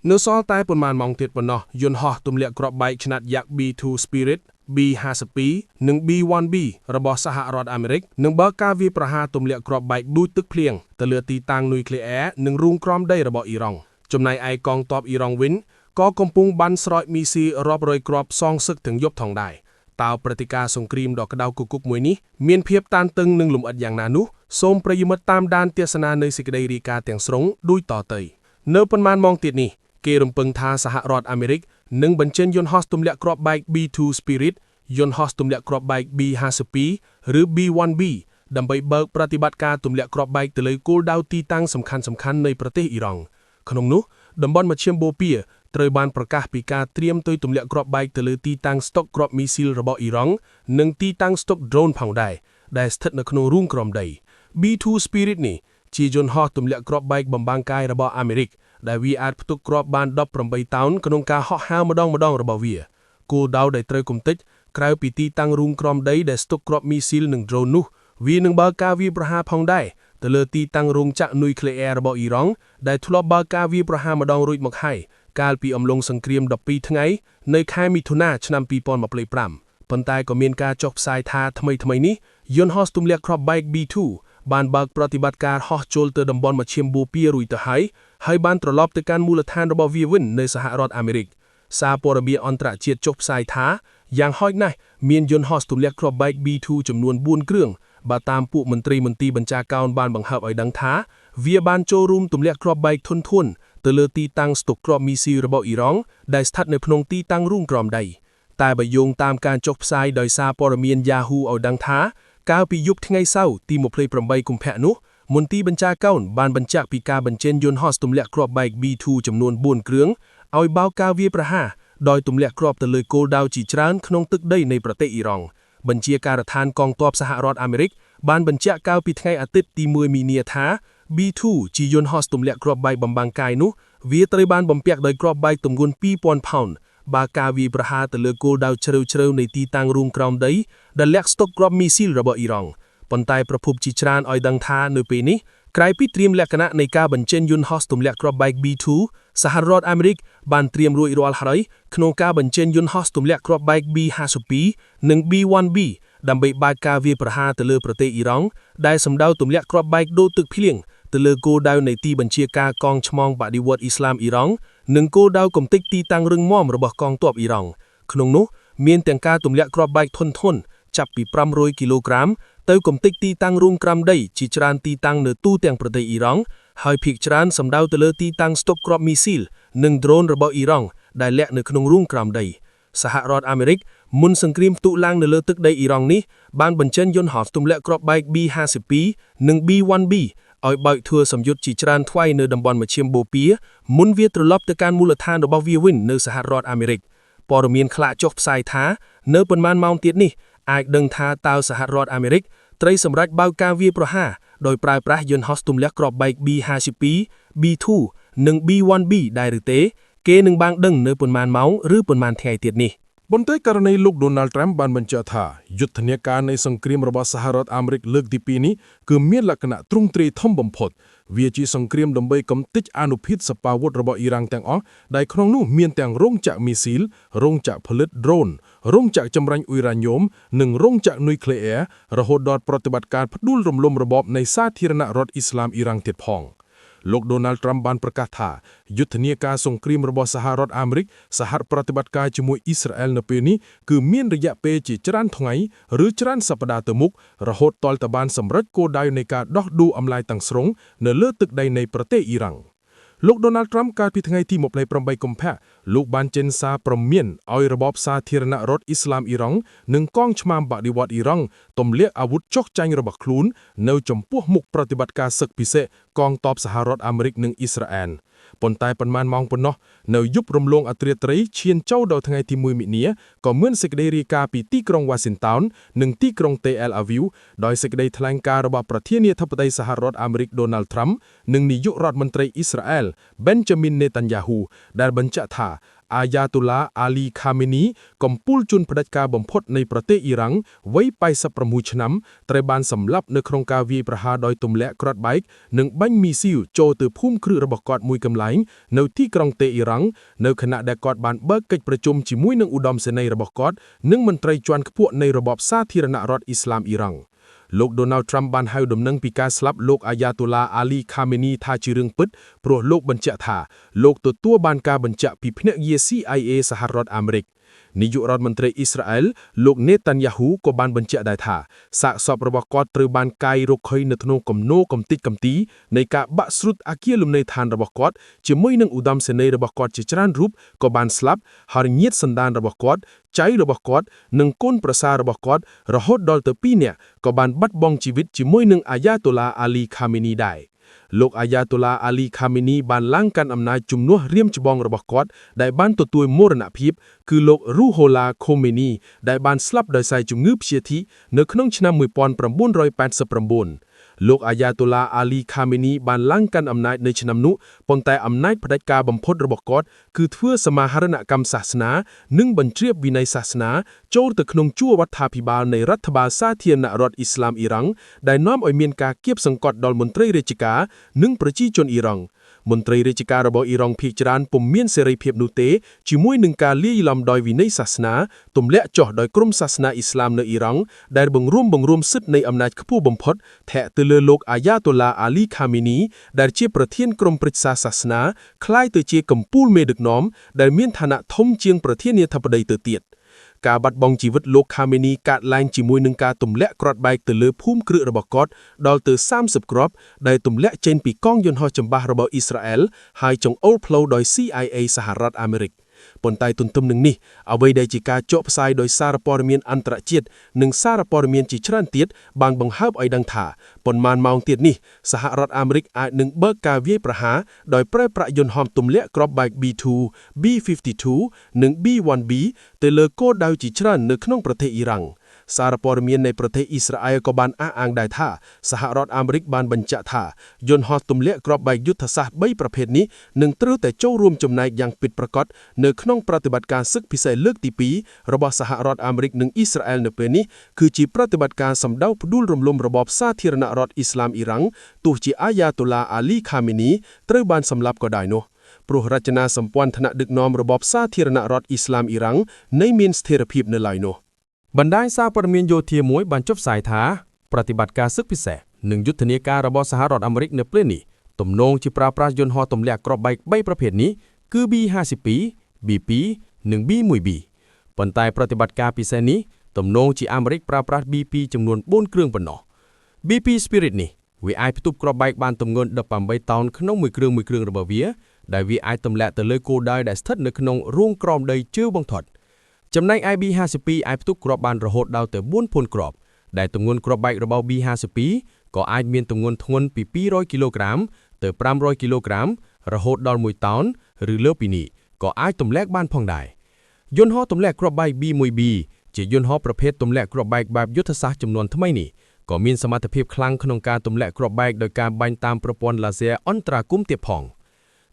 នៅសល់តែប៉ុន្មានម៉ោងទៀតប៉ុណ្ណោះយន្តហោះទម្លាក់គ្រាប់បែកឆ្នាតយ៉ាក់ B2 Spirit B52 និង B1B របស់សហរដ្ឋអាមេរិកនឹងបើកការវាយប្រហារទម្លាក់គ្រាប់បែកដូចទឹកភ្លៀងទៅលើទីតាំងនុយក្លេអ៊ែរនិងរូងក្រោមដីរបស់អ៊ីរ៉ង់ចំណែកឯកងទ័ពអ៊ីរ៉ង់វិញក៏កំពុងបាញ់ស្រោចមីស៊ីលរាប់រយគ្រាប់សងសឹកទាំងយប់ថងដែរតើព្រឹត្តិការណ៍សង្គ្រាមដ៏ក្តៅគគុកមួយនេះមានភាពតានតឹងនិងលម្អិតយ៉ាងណានោះសូមប្រិយមិត្តតាមដានទស្សនានៅសេចក្តីរាយការណ៍ទាំងស្រុងដូចតទៅនៅប៉ុន្មានម៉ោងទៀតនេះគេរំពឹងថាសហរដ្ឋអាមេរិកនឹងបញ្ចេញយន្តហោះទម្លាក់គ្រាប់បែក B2 Spirit យន្តហោះទម្លាក់គ្រាប់បែក B52 ឬ B1B ដើម្បីបើកប្រតិបត្តិការទម្លាក់គ្រាប់បែកទៅលើគោលដៅទីតាំងសំខាន់ៗនៃប្រទេសអ៊ីរ៉ង់ក្នុងនោះតំបន់មជ្ឈិមបូព៌ាត្រូវបានប្រកាសពីការត្រៀមទៅទម្លាក់គ្រាប់បែកទៅលើទីតាំងស្តុកគ្រាប់មីស៊ីលរបស់អ៊ីរ៉ង់និងទីតាំងស្តុកដ្រូនផងដែរដែលស្ថិតនៅក្នុងរូងក្រោមដី B2 Spirit នេះជាយន្តហោះទម្លាក់គ្រាប់បែកបំបាំងកាយរបស់អាមេរិកដែលវាអាចផ្ទុកគ្រាប់បាន18តោនក្នុងការហោះហើរម្ដងម្ដងរបស់វាគោលដៅដែលត្រូវគំទេចក្រៅពីទីតាំងរូងក្រោមដីដែលស្តុកគ្រាប់មីស៊ីលនិងដ្រូននោះវានឹងបើកការវាយប្រហារផងដែរទៅលើទីតាំងរោងចក្រនុយក្លេអ៊ែររបស់អ៊ីរ៉ង់ដែលធ្លាប់បើកការវាយប្រហារម្ដងរួចមកហើយកាលពីអំឡុងសង្គ្រាម12ថ្ងៃនៅខែមិថុនាឆ្នាំ2025ប៉ុន្តែក៏មានការចុះផ្សាយថាថ្មីថ្មីនេះយន្តហោះទម្លាក់គ្រាប់បែក B2 បានបើកប្រតិបត្តិការហោះចូលទៅតំបន់មជ្ឈិមបូព៌ារួចទៅហើយហើយបានត្រឡប់ទៅកាន់មូលដ្ឋានរបស់វាវិញនៅសហរដ្ឋអាមេរិកសារព័ត៌មានអន្តរជាតិចុះផ្សាយថាយ៉ាងហោចណាស់មានយន្តហោះទម្លាក់គ្រាប់បែក B2 ចំនួន4គ្រឿងបើតាមពួកមន្ត្រីមន្ទីរបញ្ជាការបានបង្ហើបឲ្យដឹងថាវាបានចូលរួមទម្លាក់គ្រាប់បែកធុនធួនទៅលើទីតាំងស្តុកគ្រាប់មីស៊ីលរបស់អ៊ីរ៉ង់ដែលស្ថិតនៅក្នុងទីតាំងរូងក្រោមដីតែបើយោងតាមការចុះផ្សាយដោយសារព័ត៌មាន Yahoo ឲ្យដឹងថាកាលពីយប់ថ្ងៃសៅរ៍ទី28កុម្ភៈនោះមន្ទីរបញ្ជាការបានបញ្ជាក់ពីការបញ្ចេញយន្តហោះទម្លាក់គ្រាប់បែក B2 ចំនួន4គ្រឿងឲ្យបើកការវាយប្រហារដោយទម្លាក់គ្រាប់ទៅលើគោលដៅជាច្រើនក្នុងទឹកដីនៃប្រទេសអ៊ីរ៉ង់បញ្ជាការដ្ឋានកងទ័ពសហរដ្ឋអាមេរិកបានបញ្ជាក់កាលពីថ្ងៃអាទិត្យទី1មីនាថា B2 ជាយន្តហោះទម្លាក់គ្រាប់បែកបំបាំងកាយនោះវាត្រូវបានបំពាក់ដោយគ្រាប់បែកទម្ងន់2000ផោនបើការវាយប្រហារទៅលើគោលដៅជ្រៅជ្រៅនៃទីតាំងរូងក្រោមដីដែលលាក់ស្តុកគ្រាប់មីស៊ីលរបស់អ៊ីរ៉ង់ប៉ុន្តែប្រភពជាច្រើនឲ្យដឹងថានៅពេលនេះក្រៅពីត្រៀមលក្ខណៈនៃការបញ្ចេញយន្តហោះទម្លាក់គ្រាប់បែក B2 សហរដ្ឋអាមេរិកបានត្រៀមរួចរាល់ហើយក្នុងការបញ្ចេញយន្តហោះទម្លាក់គ្រាប់បែក B52 និង B1B ដើម្បីបើកការវាយប្រហារទៅលើប្រទេសអ៊ីរ៉ង់ដែលសម្ដៅទម្លាក់គ្រាប់បែកដូចទឹកភ្លៀងទៅលើគោលដៅនៃទីបញ្ជាការកងឆ្មងបដិវត្តអ៊ីស្លាមអ៊ីរ៉ង់និងគោលដៅកំទេចទីតាំងរឹងមាំរបស់កងទ័ពអ៊ីរ៉ង់ក្នុងនោះមានទាំងការទម្លាក់គ្រាប់បែកធុនធុនចាប់ពី500គីឡូក្រាមទៅកំទេចទីតាំងរូងក្រោមដីជាច្រើនទីតាំងនៅទូទាំងប្រទេសអ៊ីរ៉ង់ហើយភាគច្រើនសម្ដៅទៅលើទីតាំងស្តុកគ្រាប់មីស៊ីលនិងដ្រូនរបស់អ៊ីរ៉ង់ដែលលាក់នៅក្នុងរូងក្រោមដីសហរដ្ឋអាមេរិកមុនសង្គ្រាមផ្ទុះឡើងនៅលើទឹកដីអ៊ីរ៉ង់នេះបានបញ្ចេញយន្តហោះទម្លាក់គ្រាប់បែក B52 និង B1B ឲ្យបើកធ្វើសម្យុទ្ធជាច្រើនថ្វាយនៅតំបន់មជ្ឈិមបូព៌ាមុនវាត្រឡប់ទៅកាន់មូលដ្ឋានរបស់វាវិញនៅសហរដ្ឋអាមេរិកព័ត៌មានខ្លះចុះផ្សាយថានៅប៉ុន្មានម៉ោងទៀតនេះអាចដឹងថាតើសហរដ្ឋអាមេរិកត្រូវសម្រេចបើកការវាយប្រហារដោយប្រើប្រាស់យន្តហោះទម្លាក់គ្រាប់បែក B52 B2 និង B1B ដែរឬទេគេនឹងបានដឹងនៅប៉ុន្មានម៉ោងឬប៉ុន្មានថ្ងៃទៀតនេះ ប៉ុន្តែករណីលោកដូណាល់ត្រាំបានបញ្ជាក់ថាយុទ្ធនាការនៃសង្គ្រាមរបស់សហរដ្ឋអាមេរិកលើកទី2នេះគឺមានលក្ខណៈទ្រង់ទ្រាយធំបំផុតវាជាសង្គ្រាមដើម្បីកំទេចអានុភាពសបាវុធរបស់អ៊ីរ៉ង់ទាំងអស់ដែលក្នុងនោះមានទាំងរោងចក្រមីស៊ីលរោងចក្រផលិតដ្រូនរោងចក្រចម្រាញ់អ៊ុយរ៉ាញ៉ូមនិងរោងចក្រនុយក្លេអ៊ែររហូតដល់ប្រតិបត្តិការផ្ដួលរំលំរបបនៃសាធារណរដ្ឋអ៊ីស្លាមអ៊ីរ៉ង់ទៀតផង។ លោកដូណាល់ត្រាំបានប្រកាសថាយុទ្ធនាការសង្គ្រាមរបស់សហរដ្ឋអាមេរិកសហប្រតិបត្តិការជាមួយអ៊ីស្រាអែលនៅពេលនេះគឺមានរយៈពេលជាច្រើនថ្ងៃឬច្រើនសប្តាហ៍ទៅមុខរហូតទាល់តែបានសម្រេចគោលដៅនៃការដោះឌូអំឡាយទាំងស្រុងនៅលើទឹកដីនៃប្រទេសអ៊ីរ៉ង់លោកដូណាល់ត្រាំកាលពីថ្ងៃទី28កុម្ភៈលោកបានចេញសារព្រមានឲ្យរបបសាធារណរដ្ឋអ៊ីស្លាមអ៊ីរ៉ង់និងកងឆ្មាំបដិវត្តអ៊ីរ៉ង់ទម្លាក់អាវុធចុះចាញ់របស់ខ្លួននៅចំពោះមុខប្រតិបត្តិការសឹកពិសេសកងទ័ពសហរដ្ឋអាមេរិកនិងអ៊ីស្រាអែលប៉ុន្តែប៉ុន្មានម៉ោងប៉ុណ្ណោះនៅយប់រំលងអត្រាត្រីឈានចូលដល់ថ្ងៃទី1មិនិនាក៏មានសេចក្តីរាយការណ៍ពីទីក្រុងវ៉ាស៊ីនតោននិងទីក្រុងតេអែលអាវីវដោយសេចក្តីថ្លែងការណ៍របស់ប្រធានាធិបតីសហរដ្ឋអាមេរិកដូណាល់ត្រាំនិងនាយករដ្ឋមន្ត្រីអ៊ីស្រាអែលបេនចាមីននេតាន់យ៉ាហ៊ូដែលបញ្ជាក់ថា អាយ៉ាតូឡាអាលីខាមេនីកំពូលជនផ្ដាច់ការបំផុតនៃប្រទេសអ៊ីរ៉ង់វ័យ86ឆ្នាំត្រូវបានសម្លាប់នៅក្នុងការវាយប្រហារដោយទម្លាក់គ្រាប់បែកនិងបាញ់មីស៊ីលចូលទៅភូមិគ្រឹះរបស់គាត់មួយកន្លែងនៅទីក្រុងតេអ៊ីរ៉ង់នៅខណៈដែលគាត់បានបើកកិច្ចប្រជុំជាមួយនឹងឧត្តមសេនីយ៍របស់គាត់និងមន្ត្រីជាន់ខ្ពស់នៃរបបសាធារណរដ្ឋអ៊ីស្លាមអ៊ីរ៉ង់។ លោកដូណាល់ត្រាំបានហៅដំណឹងពីការស្លាប់លោកអាយ៉ាតូឡាអាលីខាមេនីថាជារឿងពិតព្រោះលោកបញ្ជាក់ថាលោកទទួលបានការបញ្ជាក់ពីភ្នាក់ងារ CIA សហរដ្ឋអាមេរិក។នាយករដ្ឋមន្ត្រីអ៊ីស្រាអែលលោកនេតាន់យ៉ាហ៊ូក៏បានបញ្ជាក់ដែរថាសាកសពរបស់គាត់ត្រូវបានកាយរកឃើញនៅក្នុងគំនរកំទេចកំទីនៃការបាក់ស្រុតអគារលំនៅឋានរបស់គាត់ជាមួយនឹងឧត្តមសេនីយ៍របស់គាត់ជាច្រើនរូបក៏បានស្លាប់ហើយញាតិសន្តានរបស់គាត់ចៅរបស់គាត់និងកូនប្រសាររបស់គាត់រហូតដល់ទៅ2នាក់ក៏បានបាត់បង់ជីវិតជាមួយនឹងអាយ៉ាតូឡាអាលីខាមេនីដែរ។ លោកអាយ៉ាតូឡាអាលីខាមេនីបានឡើងកាន់អំណាចជំនួសរៀមច្បងរបស់គាត់ដែលបានទទួលមរណភាពគឺលោករូហូឡាខូមេនីដែលបានស្លាប់ដោយសារជំងឺព្យាធិនៅក្នុងឆ្នាំ1989។ លោកអាយ៉ាតូឡាអាលីខាមេនីបានឡើងកាន់អំណាចនៅឆ្នាំនោះប៉ុន្តែអំណាចផ្ដាច់ការបំផុតរបស់គាត់គឺធ្វើសមាហរណកម្មសាសនានិងបញ្ជ្រាបវិន័យសាសនាចូលទៅក្នុងជួររដ្ឋាភិបាលនៃរដ្ឋបាលសាធារណរដ្ឋអ៊ីស្លាមអ៊ីរ៉ង់ដែលនាំឲ្យមានការគៀបសង្កត់ដល់មន្ត្រីរាជការនិងប្រជាជនអ៊ីរ៉ង់។ មន្ត្រីរាជការរបស់អ៊ីរ៉ង់ភាគច្រើនពុំមានសេរីភាពនោះទេជាមួយនឹងការលាយឡំដោយវិន័យសាសនាទម្លាក់ចុះដោយក្រុមសាសនាអ៊ីស្លាមនៅអ៊ីរ៉ង់ដែលបង្រួមបង្រួមសិទ្ធិនៃអំណាចខ្ពស់បំផុតធាក់ទៅលើលោកអាយ៉ាតូឡាអាលីខាមីនីដែលជាប្រធានក្រុមប្រឹក្សាសាសនាក្លាយទៅជាកំពូលមេដឹកនាំដែលមានឋានៈធំជាងប្រធានាធិបតីទៅទៀត។ ការបាត់បង់ជីវិតលោកខាមេនីកើតឡើងជាមួយនឹងការទម្លាក់គ្រាប់បែកទៅលើភូមិគ្រឹះរបស់គាត់ដល់ទៅ30គ្រាប់ដែលទម្លាក់ចេញពីកងយន្តហោះចម្បាំងរបស់អ៊ីស្រាអែលហើយចង្អុលផ្លូវដោយ CIA សហរដ្ឋអាមេរិក។ ប៉ុន្តែទន្ទឹមនឹងនេះអ្វីដែលជាការចុះផ្សាយដោយសារព័ត៌មានអន្តរជាតិនិងសារព័ត៌មានជាច្រើនទៀតបានបង្ហើបឲ្យដឹងថាប៉ុន្មានម៉ោងទៀតនេះសហរដ្ឋអាមេរិកអាចនឹងបើកការវាយប្រហារដោយប្រើប្រាស់យន្តហោះទម្លាក់គ្រាប់បែក B2 B52 និង B1B ទៅលើគោលដៅជាច្រើននៅក្នុងប្រទេសអ៊ីរ៉ង់។ សារព័ត៌មាននៃប្រទេសអ៊ីស្រាអែលក៏បានអះអាងដែរថាសហរដ្ឋអាមេរិកបានបញ្ជាក់ថាយន្តហោះទម្លាក់គ្រាប់បែកយុទ្ធសាស្ត្រ3ប្រភេទនេះនឹងត្រូវតែចូលរួមចំណែកយ៉ាងពិតប្រាកដនៅក្នុងប្រតិបត្តិការសឹកពិសេសលើកទី2របស់សហរដ្ឋអាមេរិកនិងអ៊ីស្រាអែលនៅពេលនេះគឺជាប្រតិបត្តិការសម្ដៅផ្ដួលរំលំរបបសាធារណរដ្ឋអ៊ីស្លាមអ៊ីរ៉ង់ទោះជាអាយ៉ាតូឡាអាលីខាមេនីត្រូវបានសម្លាប់ក៏ដោយនោះព្រោះរចនាសម្ព័ន្ធថ្នាក់ដឹកនាំរបបសាធារណរដ្ឋអ៊ីស្លាមអ៊ីរ៉ង់នៅមានស្ថិរភាពនៅឡើយនោះ។ បណ្ដាញសារព័ត៌មានយោធាមួយបានចុះផ្សាយថាប្រតិបត្តិការសឹកពិសេសនិងយុទ្ធនាការរបស់សហរដ្ឋអាមេរិកនៅពេលនេះទំនងជាប្រើប្រាស់យន្តហោះទម្លាក់គ្រាប់បែក3ប្រភេទនេះគឺ B52 B2 និង B1B ប៉ុន្តែប្រតិបត្តិការពិសេសនេះទំនងជាអាមេរិកប្រើប្រាស់ B2 ចំនួន4គ្រឿងប៉ុណ្ណោះ។ B2 Spirit នេះវាអាចផ្ទុះគ្រាប់បែកបានទម្ងន់18តោនក្នុងមួយគ្រឿងមួយគ្រឿងរបស់វាដែលវាអាចទម្លាក់ទៅលើគោលដៅដែលស្ថិតនៅក្នុងរូងក្រោមដីជឿបំផុត។ចំណែក B52 អាចផ្ទុកគ្រាប់បានរហូតដល់ទៅ4ផុនគ្រាប់ដែលទម្ងន់គ្រាប់បែករបស់ B52 ក៏អាចមានទម្ងន់ធ្ងន់ពី200គីឡូក្រាមទៅ500គីឡូក្រាមរហូតដល់1តោនឬលើសពីនេះក៏អាចទម្លាក់បានផងដែរយន្តហោះទម្លាក់គ្រាប់បែក B1B ជាយន្តហោះប្រភេទទម្លាក់គ្រាប់បែកបែបយុទ្ធសាស្ត្រចំនួនថ្មីនេះក៏មានសមត្ថភាពខ្លាំងក្នុងការទម្លាក់គ្រាប់បែកដោយការបាញ់តាមប្រព័ន្ធឡាស៊ែអន្តរាគមទៀតផង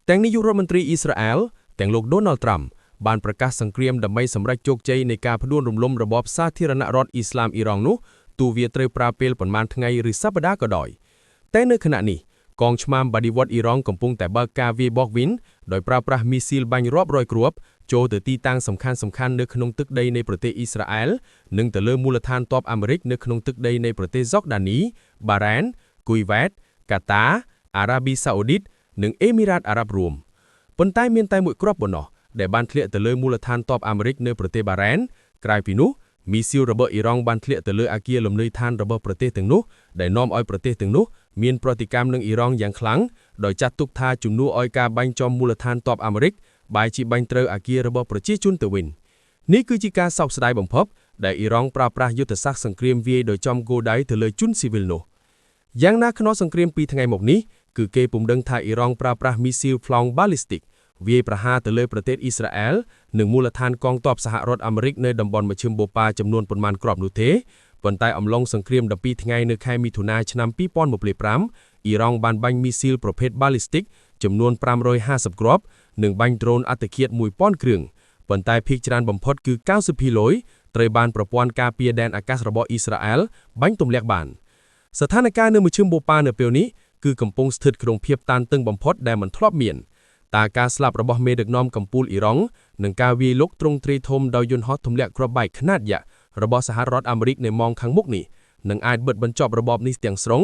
ទាំងនាយករដ្ឋមន្ត្រីអ៊ីស្រាអែលទាំងលោកដូណាល់ត្រាំបានប្រកាសសង្គ្រាមដើម្បីសម្រេចជោគជ័យនៃការផ្ដួលរំលំរបបសាធារណរដ្ឋអ៊ីស្លាមអ៊ីរ៉ង់នោះទោះវាត្រូវប្រើពេលប៉ុន្មានថ្ងៃឬសប្តាហ៍ក៏ដោយតែនៅខណៈនេះកងឆ្មាំបដិវត្តអ៊ីរ៉ង់កំពុងតែបើកការវាយបកវិញដោយប្រើប្រាស់មីស៊ីលបាញ់រាប់រយគ្រាប់ចូលទៅទីតាំងសំខាន់សំខាន់នៅក្នុងទឹកដីនៃប្រទេសអ៊ីស្រាអែលនិងទៅលើមូលដ្ឋានទ័ពអាមេរិកនៅក្នុងទឹកដីនៃប្រទេសយ៉ូដានីបារ៉ែនគុយវ៉ែតកាតាអារ៉ាប៊ីសាអូឌីតនិងអេមីរ៉ាតអារ៉ាប់រួមប៉ុន្តែមានតែមួយគ្រាប់ប៉ុណ្ណោះដែលបានធ្លាក់ទៅលើមូលដ្ឋានទ័ពអាមេរិកនៅប្រទេសបារ៉ែនក្រៅពីនោះមីស៊ីលរបស់អ៊ីរ៉ង់បានធ្លាក់ទៅលើអគារលំនៅឋានរបស់ប្រទេសទាំងនោះដែលនាំឲ្យប្រទេសទាំងនោះមានប្រតិកម្មនឹងអ៊ីរ៉ង់យ៉ាងខ្លាំងដោយចាត់ទុកថាជំនួសឲ្យការបាញ់ចំមូលដ្ឋានទ័ពអាមេរិកបែរជាបាញ់ត្រូវអគាររបស់ប្រជាជនទៅវិញនេះគឺជាការសោកស្ដាយបំផុតដែលអ៊ីរ៉ង់ប្រើប្រាស់យុទ្ធសាស្ត្រសង្គ្រាមវាយដោយចំគោលដៅទៅលើជនស៊ីវិលនោះយ៉ាងណាក្នុងសង្គ្រាមពីរថ្ងៃមកនេះគឺគេពុំដឹងថាអ៊ីរ៉ង់ប្រើប្រាស់មីស៊ីលផ្លោងបាឡីស្ទិកវាយប្រហារទៅលើប្រទេសអ៊ីស្រាអែលនិងមូលដ្ឋានកងទ័ពសហរដ្ឋអាមេរិកនៅតំបន់មជ្ឈិមបូព៌ាចំនួនប៉ុន្មានគ្រាប់នោះទេប៉ុន្តែអំឡុងសង្គ្រាម12ថ្ងៃនៅខែមិថុនាឆ្នាំ2025អ៊ីរ៉ង់បានបាញ់មីស៊ីលប្រភេទបាឡីស្ទិកចំនួន550គ្រាប់និងបាញ់ដ្រូនអត្តឃាត1000គ្រឿង។ ប៉ុន្តែភាគច្រើនបំផុតគឺ90%ត្រូវបានប្រព័ន្ធការពារដែនអាកាសរបស់អ៊ីស្រាអែលបាញ់ទម្លាក់បានស្ថានភាពនៅមជ្ឈិមបូព៌ានៅពេលនេះគឺកំពុងស្ថិតក្នុងភាពតានតឹងបំផុតដែលមិនធ្លាប់មានតើការស្លាប់របស់មេដឹកនាំកម្ពុជាអ៊ីរ៉ង់និងការវាយលុកទ្រង់ទ្រាយធំដោយយន្តហោះទម្លាក់គ្រាប់បែកខ្នាតយក្សរបស់សហរដ្ឋអាមេរិកនៅម៉ោងខាងមុខនេះនឹងអាចបិទបញ្ចប់របបនេះទាំងស្រុង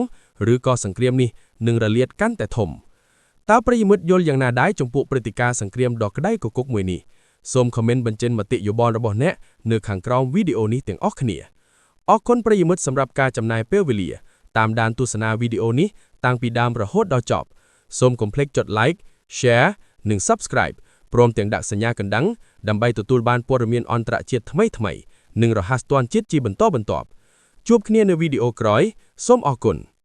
ឬក៏សង្គ្រាមនេះនឹងរលាតកាន់តែធំតើប្រិយមិត្តយល់យ៉ាងណាដែរចំពោះព្រឹត្តិការណ៍សង្គ្រាមដ៏ក្តៅគគុកមួយនេះសូម comment បញ្ចេញមតិយោបល់របស់អ្នកនៅខាងក្រោមវីដេអូនេះទាំងអស់គ្នាអរគុណប្រិយមិត្តសម្រាប់ការចំណាយពេលវេលាតាមដានទស្សនាវីដេអូនេះតាំងពីដើមរហូតដល់ចប់សូមកុំភ្លេចចុច like share និង subscribe ព្រមទាំងដាក់សញ្ញាកណ្ដឹងដើម្បីទទួលបានព័ត៌មានអន្តរជាតិថ្មីៗនិងរហ័សទាន់ជាតិជាបន្តបន្ទាប់ជួបគ្នានៅវីដេអូក្រោយសូមអរគុណ។